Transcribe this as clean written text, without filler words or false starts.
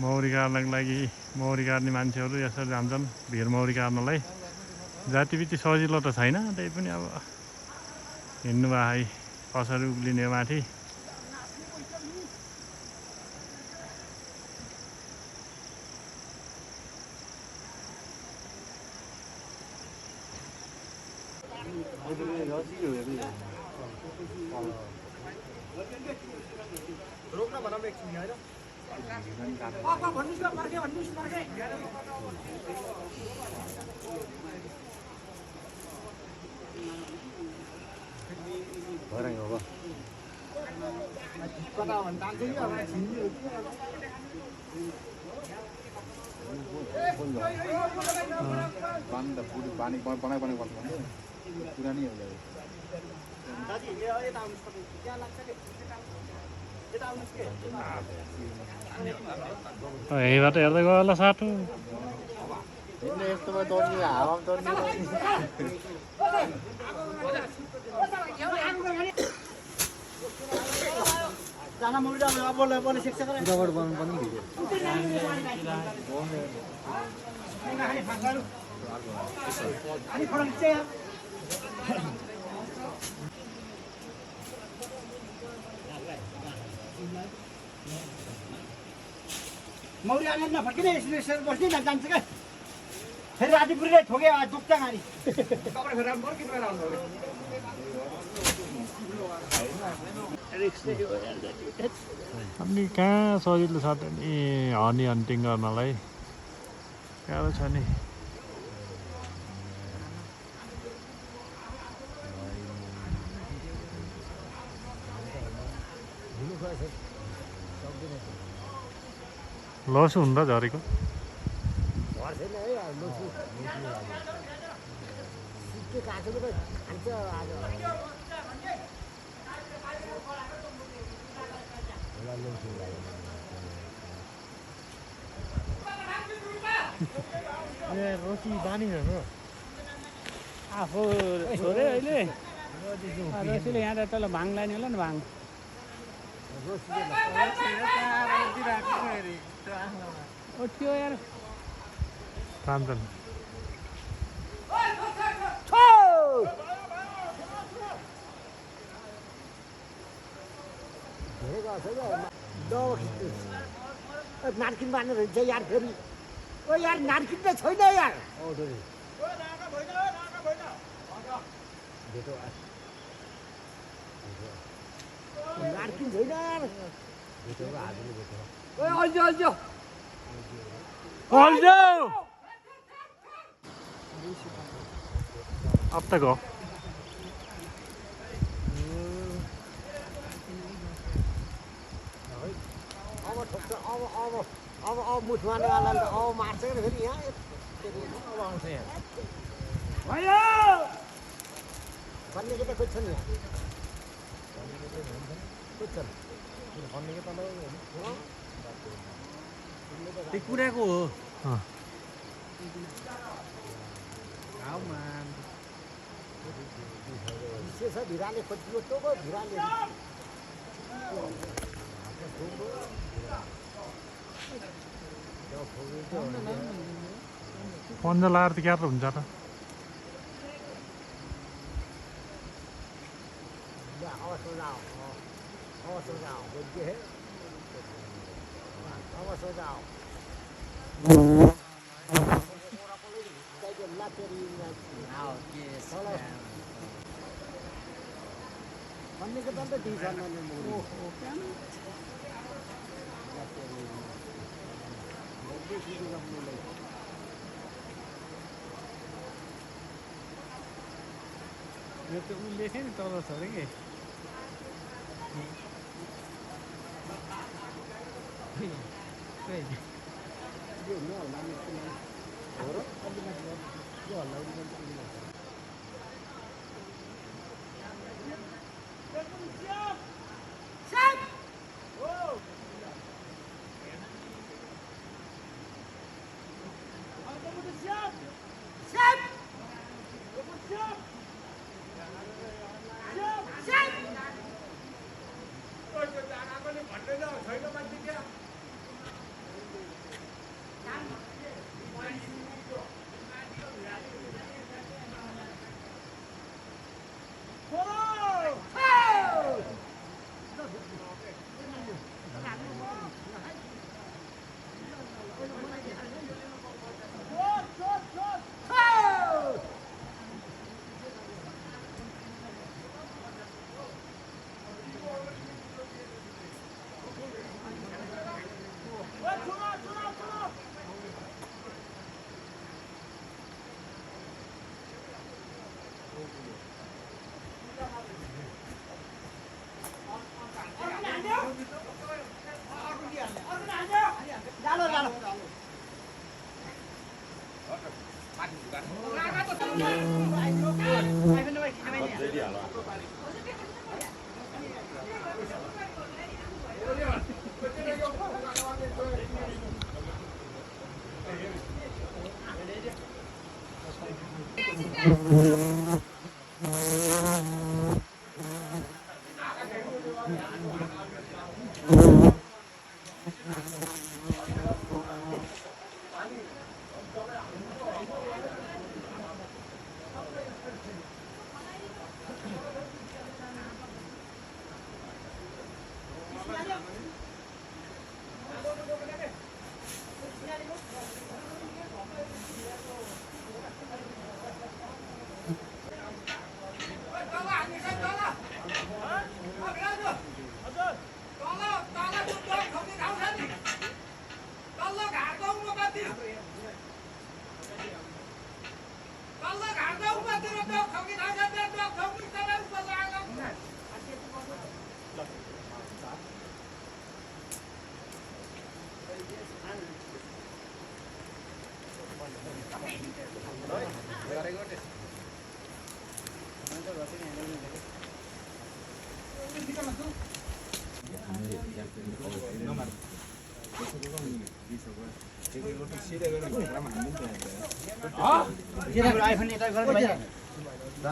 मौरी काट्नको लागि मौरी काट्ने मान्छेहरू यसरी जान्छन् भिर मौरी काट्नलाई। जातिपिची सजिलो त छैन, त्यही पनि अब हिँड्नु भयो कसरी उक्लिने माथि। रोक्न भनौँ एकछिन हैन भन्नुस् न फर्के भन्नुस् फर्के भराइ हो कता भन्छ तान्छ नि अब छिन्ने हो पानी त पुरी पानी बनाइ बनाइ गर्छ भने पुरानी हो गयो दाजु यता आउनुस् तपाईँ त्यहाँ लाग्छ के यता आउनुस् के यहीबाट हेर्दै गयो होला साटो। हिँड्ने यस्तोमा दौड्ने हावामा दौड्ने जाना मुर्गा बोले बोले शिक्षा करे रबर बन पनि दिए अनि फरक चाहिँ मौरी आने न फर्किने यसले बस्नै जान्छ के फेरि राति पुरै ठोके दुख्छ गाडी कपडा फेरि मर्किन गएर आउनु अनि कहाँ सजिलो छ त नि हनी हन्टिङ गर्नलाई गाह्रो छ नि। लसु हुन्छ झरेको रोटी बानी हेर्नु आफू छोरे अहिले रोटीले यहाँ त तल भाङ लाने होला नि भाङ उठ्यो यार तान्छन्। नार्किन बाँध्नु रहेछ यार फेरि ओ यार नार्किन त छैन यार नार्किन छैन अब त गयो अब मुठमाने वालाले त अब मार्छ क्या फेरि यहाँ अब आउँछ यहाँ भयो भन्नेको त खोज्छ नि यहाँ खोज्छ भन्नेको त कुराको हो विशेष भिराले खोजियो त भिराले पन्जा लाएर त क्या त हुन्छ त भन्नेको त यो त उसले थियो नि तल छ अरे कि आइफोन